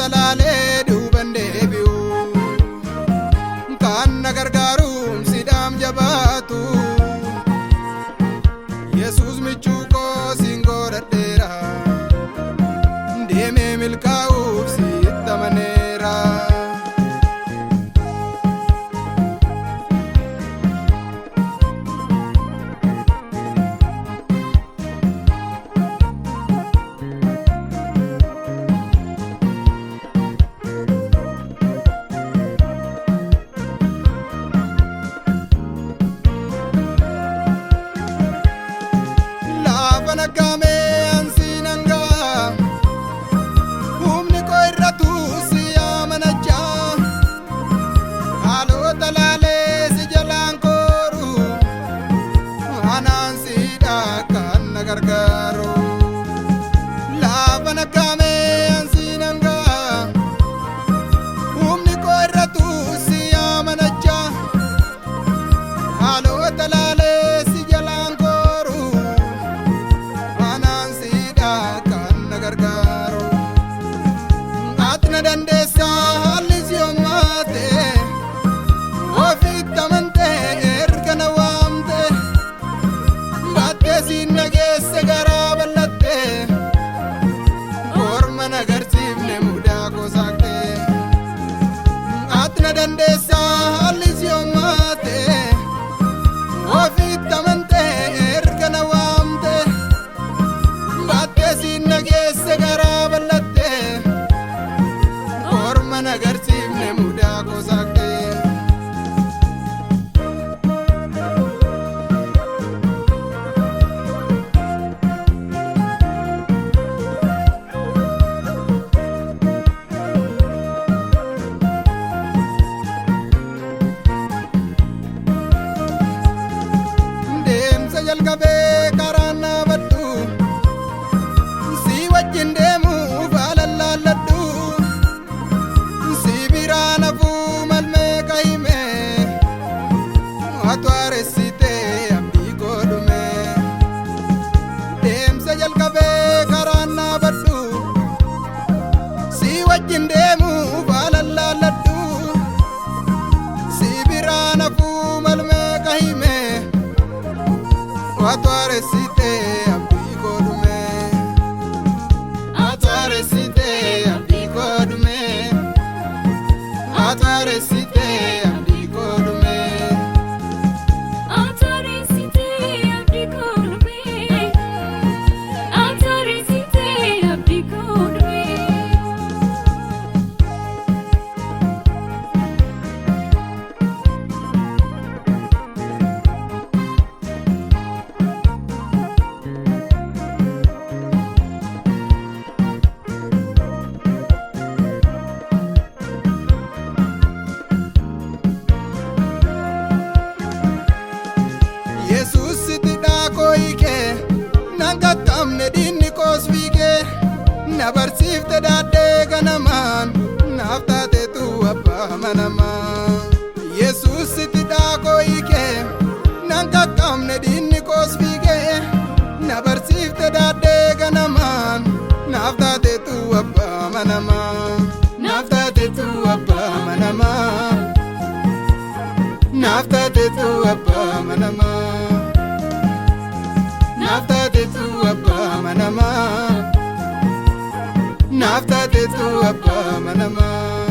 Haalota laalee duuban deebi'u, kan na gargaaruun sidaam jabaatu. Yesuus michuu koo siin godhadheera, deemee milkaa'uuf sitti amaneera. Lafa naggaamee ansi nangaa, humni koo irratti si amanachaa. Haalota laalee si jalaan kooru, anaan siidha kan na gargaaru. Lafa naggaamee ansi nangaa, humni koo irratti si amanachaa. Haalota laalee si jalaan kooru, anaan siidha kan na gargaaru. Ati na dandeessaa haalli si hommaate, ofitti amantee erga na waamte, baattee siin na geesse garaa bal'atte, orma na garsiifne mudaa koo saaqte. Ati na dandeessaa haalli si hommaate, ofitti amantee erga na waamte, baattee siin na geesse garaa bal'atte, orma na garsiifne mudaa koo saaqte. Deemsa jalqabee karaan dhaabadhu, si wajjin deemuuf alallaalladhu, si biraan hafuu malmee qayime, atu haaressitee abdii koo dhume. Deemsa jalqabee karaan dhaabadhu, si wajjin deemuuf alallaalladhu, si biraan hafuu malmee qayime, atu haaressitee abdii koo dhume. Atu haaressitee abdii koo dhume. Atu haaressitee abdii koo dhume. Atoresite abdii koo dhume. Atoresite abdii koo dhume. Yesuus sitti dhaakoo hiikee, nan qaqqabne diinni koos fiigee, na barsiifte daaddee ganamaan, naaf taateetu abbaa manamaa. Yesuus sitti dhaakoo hiikee, nan qaqqabne diinni koos fiigee, na barsiifte daaddee ganamaan, naaf taateetu abbaa manamaa. Naaf taateetu abbaa manamaa. Naaf taateetu abbaa manamaa. Naaf taateetu abbaa manamaa. Naaf taateetu abbaa manamaa.